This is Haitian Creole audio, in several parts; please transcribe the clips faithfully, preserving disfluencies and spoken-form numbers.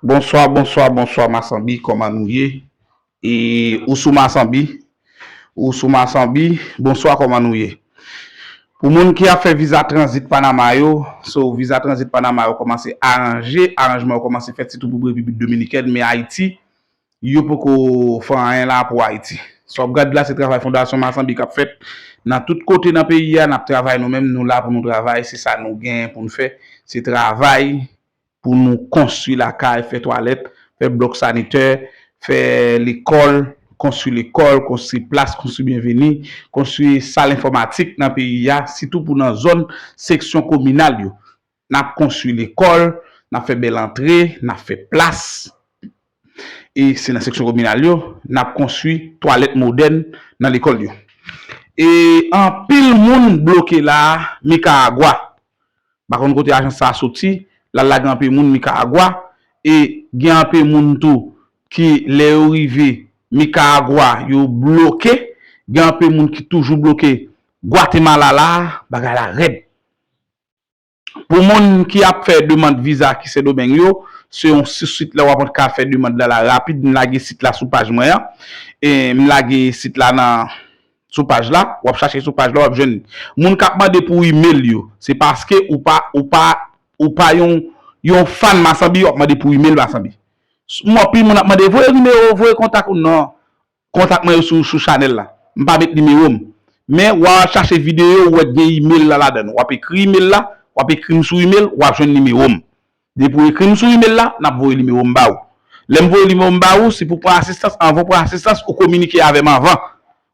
Bonswa, bonswa, bonswa, Masanbi, kòman nou ye? E ou sou Masanbi? Ou sou Masanbi? Bonswa, kòman nou ye? Pou moun ki ap fè viza tranzit Panama yo, so viza tranzit Panama yo kòmanse aranje, aranjman yo kòmanse fèt, sitou pou Repiblik Dominikèn, men Ayiti, yo poko fè anyen la pou Ayiti. Sa w ap gad la, se travay Fondasyon Masanbi k ap fèt nan tout kote nan peyi a, n ap travay nou menm, nou la pou nou travay, se sa nou gen pou n fè, se travay pou nou konstwi lakay, fè twalèt, fè blòk sanitè, fè lekòl, konstwi lekòl, konstwi plas, konstwi byenveni, konstwi sal enfòmatik nan peyi a, sitou pou nan zòn seksyon kominal yo. N ap konstwi lekòl, n ap fè bèl antre, n ap fè plas, e se nan seksyon kominal yo, n ap konstwi twalèt modèn nan lekòl yo. E anpil moun bloke la, Nikaragwa. M pa konn kote ajans sa a soti, l al lage anpil moun Nikaragwa, e gen anpil moun tou ki lè yo rive Nikaragwa, yo bloke, gen anpil moun ki toujou bloke Gwatemala la, bagay la rèd. Pou moun ki ap fè demann viza ki Sendomeng yo, se yon sit la w ap ka fè demann la, la rapid. M lage sit la sou paj mwen an. E m lage sit la nan, sou paj la, w ap chache sou paj la, w ap jwenn li. Moun k ap mande pou email yo, se paske ou pa, ou pa, ou pa yon, yon fan Masanbi, w ap mande pou email Masanbi. Mwen, anpil moun ap mande, voye nimewo, voye kontak ou. Non. Kontak mwen yo sou, sou chanèl la. M pa met nimewo m. Men, w a chache videyo, ou wè gen email la ladan. W ap ekri email la, w ap ekri m sou email, w ap jwenn nimewo m. Depi w ekri m sou email la, n ap voye nimewo m ba ou. Lè m voye nimewo m ba ou, si pou pran asistans, anvan w pran asistans, ou kominike avè m anvan.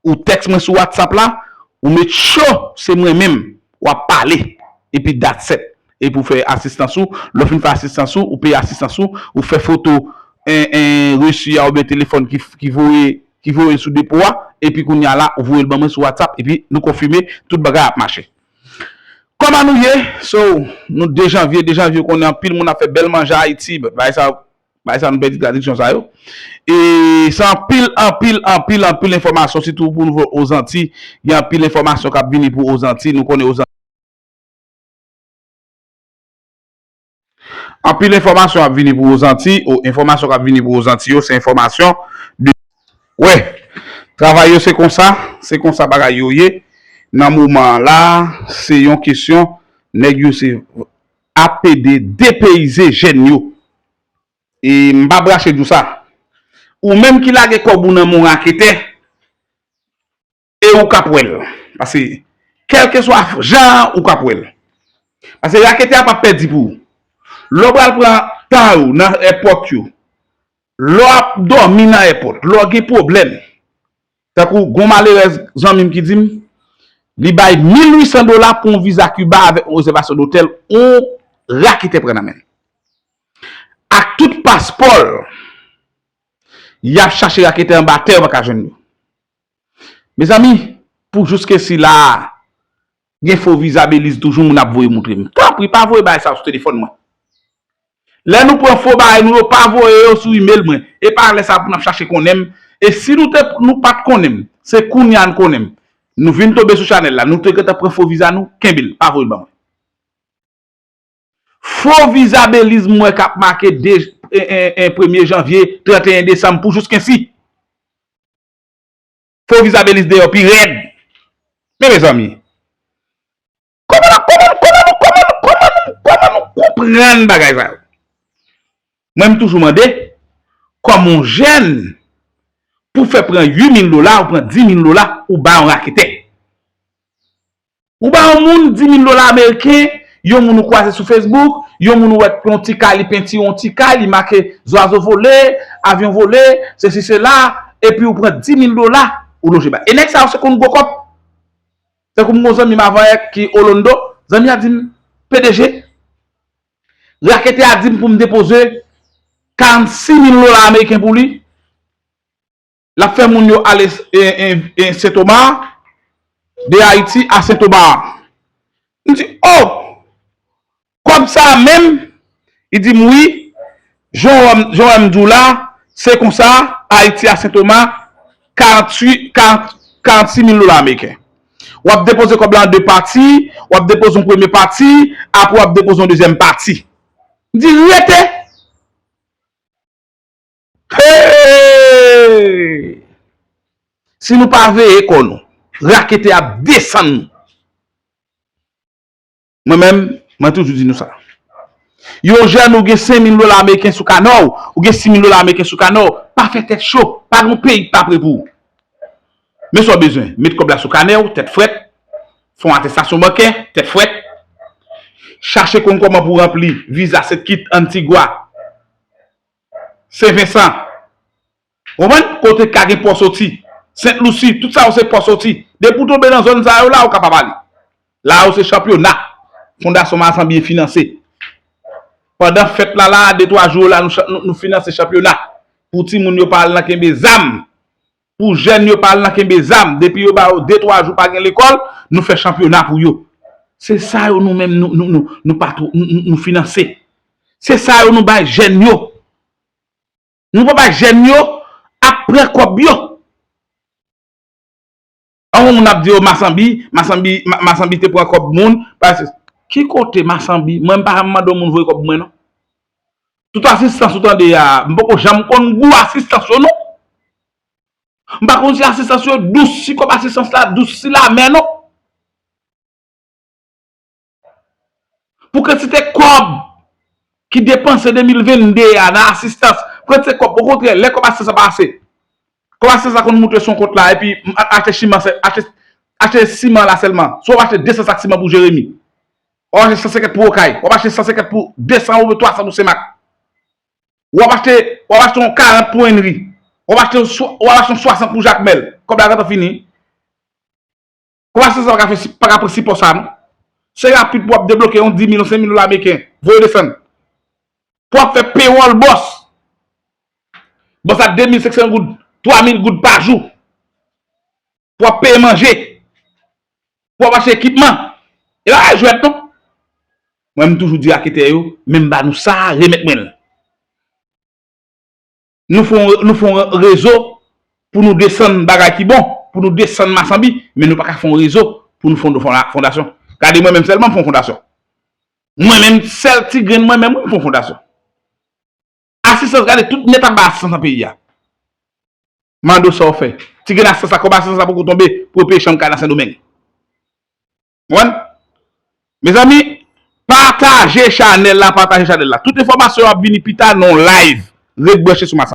Ou tèks mwen sou WhatsApp la, ou make sure se mwen menm, w ap pale. Epi that's it. Epi w fè asistans ou, lè w fin fè asistans ou, ou peye asistans ou, ou fè foto, en, en, resi a oubyen telefòn ki, ki voye, ki voye sou depo a, epi kounye a la, ou voye l ban mwen sou WhatsApp, epi nou konfime tout bagay ap mache. Kòman nou ye? So, nou de janvye, de janvye, ou konnen anpil moun ap fè bèl manje Ayiti, but bagay sa, bagay sa nou pèdi tradiksyon sa yo. E se anpil, anpil, anpil, anpil enfòmasyon, sitou pou nou Ozanti, gen anpil enfòmasyon k ap vini pou Ozanti, nou konnen Ozanti. Anpil enfòmasyon ap vini pou Ozanti, o, enfòmasyon k ap vini pou Ozanti yo, se enfòmasyon de, wè, travay yo se konsa, se konsa bagay yo ye. Nan moman an la, se yon kesyon, nèg yo se ap ede depeyize jèn yo. E m pa brache di w sa. Ou menm ki lage kòb ou nan men yon raketè, e ou k ap wè l. Paske, kèlkeswa jan an, ou k ap wè l. Paske raketè a p ap pèdi pou ou. Lè w pral pran tan ou nan èpòt yo, lè w ap dòmi nan èpòt, lè w gen pwoblèm, tankou gon malerèz zanmi m ki di m, li bay mil uit san dola pou yon viza Kiba avèk yon rezèvasyon dotèl, yon raketè pran nan men l. Ak tout paspò l, y ap chache raketè anba tè, yo pa ka jwenn yo. Mezanmi, pou jiskesi la a, gen fo viza beliz toujou moun ap voye moutre m. Tanpri, pa voye bagay sa yo sou telefòn mwen. Lè nou pran fo bagay nou yo, pa voye yo sou email mwen. E pa lè sa a pou n ap chache konnen m. E si nou te, nou pa t konnen m, se kounye a n konnen m. Nou vin tonbe sou chanèl la, nou te gentan pran fo viza nou, kenbe l, pa voye l ban mwen. Fo viza beliz m wè k ap make de, en, en, en, premye janvye, trannteyen desanm pou jiskesi. Fo viza beliz deyò pi rèd. Men mezanmi, kòman, kòman, kòman nou, kòman nou, kòman nou, kòman nou konprann bagay sa yo? Mwen, m toujou mande, kòm yon jèn, pou fè pran uit mil dola, ou pran dis mil dola, ou ba yon raketè. Ou ba yon moun dis mil dola ameriken, yon moun ou kwaze sou Facebook, yon moun ou wè yon ti kay, li penti yon ti kay, li make zwazo vole, avyon vole, sesi sela, epi ou pran dis mil dola, ou loje ba. E nèg sa yo se konn gwo kòb. Tankou m gon zanmi m avanyè ki Olondo, zanmi a di m, P D G, raketè a di m pou m depoze karannsis mil dola ameriken pou li. L ap fè moun yo ale, e, e, e, Sen Toma, de Ayiti a Sen Toma. M di, o! Kòb sa a menm? Li di m, wi. Jan w, jan w wè m di w la, se konsa, Ayiti a Sen Toma, karanntuit, karant, karannsis mil dola ameriken. W ap depoze kòb la an de pati, w ap depoze yon premye pati, apre w ap depoze yon dezyèm pati. M di, rete! Si nou pa veye kò nou, rakete ap desann nou. Mwen menm, mwen toujou di nou sa. Yon jèn ou gen senk mil dola ameriken sou kanè w, ou gen sis mil dola ameriken sou kanè w, pa fè tèt cho, pa gen yon peyi k pa pre pou ou. Men sa w bezwen, met kòb la sou kanè w, tèt frèt, fè yon atestasyon bankè, tèt frèt, chache konn kòman pou w ranpli viza Sent Kit, Antigwa, Sen Vensan. Konprann? Kote ka gen pò soti. Sent Lisi, tout sa yo se pò soti. Depi w tonbe nan zòn sa yo la, ou kapab ale. La yo se chanpyona. Fondasyon Mazanbi finanse. Pandan fèt la la, de twa jou la, nou, chan- nou, nou finanse chanpyona. Pou timoun yo pa al nan kenbe zam. Pou jèn yo pa al nan kenbe zam. Depi yo ba yo de twa jou pa gen lekòl, nou fè chanpyona pou yo. Se sa yo nou menm nou, nou, nou, nou pa tou, nou, nou, nou finanse. Se sa yo nou bay jèn yo. Nou pa bay jèn yo ap pran kòb yo. An yon moun ap di yo Masanbi, Masanbi, Ma- Masanbi te pran kòb moun. Paske, ki kote Masanbi? Mwen m pa janm mande yon moun voye kòb mwen non. Tout asistans ou tande a, m poko janm konn gou asistans yo non. M pa konn si asistans yo dous, si kòb asistans la dous, si l amè non. Pou kantite kòb ki depanse de mil vennde a nan asistans, kantite kòb, okontrè, lè kòb asistans la pa ase, kòb asistans la konn moute sou kont la, epi m a- achte siman, sè- achte, achte siman la sèlman. Si w ap achte de san sak siman pou Jeremi, w ap achte san senkant pou Okay, w ap achte san senkant pou de san oubyen twa san pou Senmak, w ap achte, w ap achte yon karant pou Henry, w ap achte yon swa- w ap achte yon swasant pou Jakmèl, kòb la gentan fini. Kòb asistans pa ka fè si- pa ka pran sipò sa non. Se rapid pou w ap debloke yon dis mil, yon senk mil dola ameriken. Voye desann. Pou w ap fè pewòl bòs. Bòs la de mil senk san goud, twa mil goud pa jou. Pou w ap peye manje. Pou w ap achte ekipman. E pa jwèt non. Mwen m toujou di raketè yo, men m ba nou sa, remèt mwen l. Nou fè yon, nou fè yon rezo pou nou desann bagay ki bon, pou nou desann Masanbi, men nou pa ka fè yon rezo pou nou fè yon fonda- fondasyon. Gade mwen menm sèlman m fè yon fondasyon. Mwen menm sèl ti grenn mwen menm wi m fè yon fondasyon. Asistans, gade tout nèt ap bay asistans nan peyi a. Mande w sa w fè. Ti grenn asistans la, kòb asistans la poko tonbe pou yo peye chanm kay nan Sendomeng. Konprann? Mezanmi, pataje chanèl la, pataje chanèl la. Tout enfòmasyon yo ap vini pita nan yon live. Ret branche sou Masanbi.